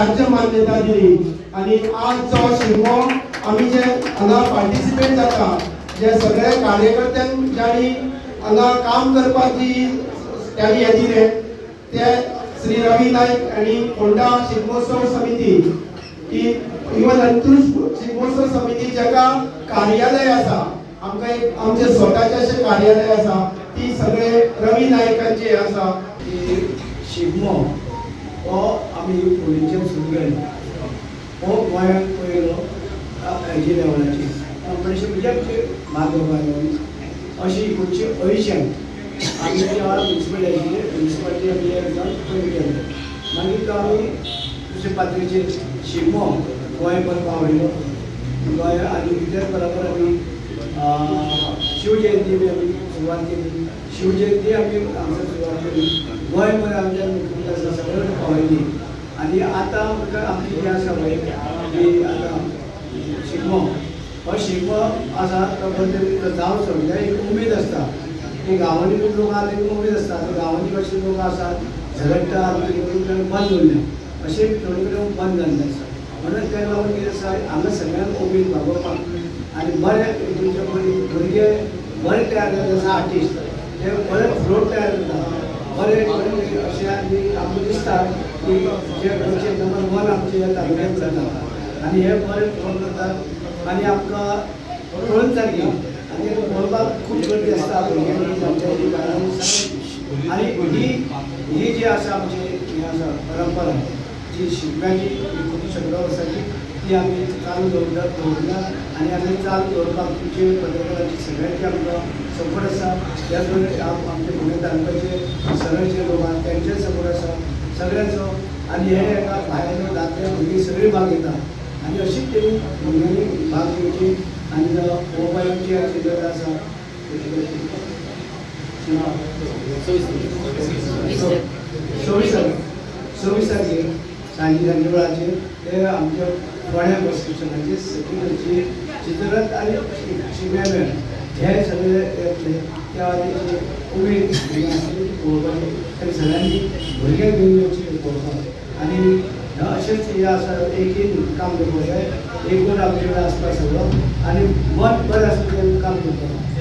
राज्य मान्यता दिली आणि आज जो शिगमो आमी जे हांगा पार्टिसिपेट जाता, जे सगळे कार्यकर्त्यांक ज्यांनी हांगा काम करपाची त्यांनी हे दिले ते श्री रवी नाईक आणि फोंडा शिगमोत्सव समिती ही, इवन अंत्रुज शिगमोत्सव समिती जाका कार्यालय आसा, आमकां एक आमचे स्वताचे अशें कार्यालय आसा, ती सगळे रवी नायकांचे आसा. की शिगमो हो आमी फोंडेच्यान सुरू केलो, हो गोंयांत पयलो हेजे लेवलाचेर कॉम्पिटिशन, म्हणजे आमचे माधव अशी 1980 आमी त्या वेळार म्युनिसिपल आशिल्ले, म्युनिसिपालिटी आमी एग्जाम पयली केल्ले. मागीर तो आमी दुसरे पातळीचेर शिगमो गोंयभर पावयलो गोंय. आनी त्याच बरोबर आमी शिवजयंती बी आमी सुरवात केली. शिवजयंती आमी हांगसर सुरवात केली, गोंयभर आमच्या मुख्यमंत्री आसा सगळे कडेन पावयली. आनी आतां आमकां आमची जी आसा पळय की आतां शिगमो, हो शिगमो आसा तो बरे तरेन जावचो म्हणजे एक उमेद आसता की गांवांनी बी लोक आसा, एक उमेद आसता. आतां गांवांनी कशे लोक आसात झगडटा कितें करून बंद उरल्या, अशें थोडे कडेन बंद जाल्लें आसा. म्हणून ताका लागून कितें आसा, हांगा सगळ्यांक उमेद भागोवपाक आनी बरे तुमचे भुरगे बरे तयार जाता आसा, आर्टिस्ट ते बरे फ्लोट तयार जाता, बरे बरे अशें. आनी आमकां दिसता की जे गोंयचे नंबर वन आमचे ह्या तालुक्यांत जाता आनी हे बरे फ्लोट करतात आनी आमकां पळोवन सारकी आनी पळोवपाक खूब गर्दी आसता भुरग्यांनी, जाणट्यांनी, बायलांनी सगळ्यांनी. आनी ही ही जी आसा आमची ही आसा परंपरा जी शिगम्याची 117 वर्साची, ती आमी चालू दवरता दवरल्या आनी आमी चालू दवरपाक तुमचे पत्रकारांची सगळ्यांची आमकां सपोर्ट आसा. त्याच बरोबर आमचे फोंडें तालुक्याचे सगळे जे लोक आसा तेंचेय सपोर्ट आसा सगळ्यांचो. आनी हे एका भायले दादले भुरगीं सगळीं भाग घेता आनी अशीच तेणी भुरग्यांनी भाग घेवची आनी पळोवपाक येवची अशी गरज आसा. 26 तारखेक 26 तारखेक सांजे सांजे वेळाचेर ते आमच्या फोंड्या बस स्टेशनाचेर सगळी चित्ररथ आनी शिगम्या मेळ हे सगळे येतले. त्या तेची उमेद भुरग्यांक आसली ती पळोवपाची. ताका सगळ्यांनी भुरग्यांक घेवन येवची पळोवपाक. आनी अशेंच हें आसा, एकीन काम करपाक जाय, एकवट आमचे कडेन आसता सगळो आनी मन बरें आसता तें काम करपाक.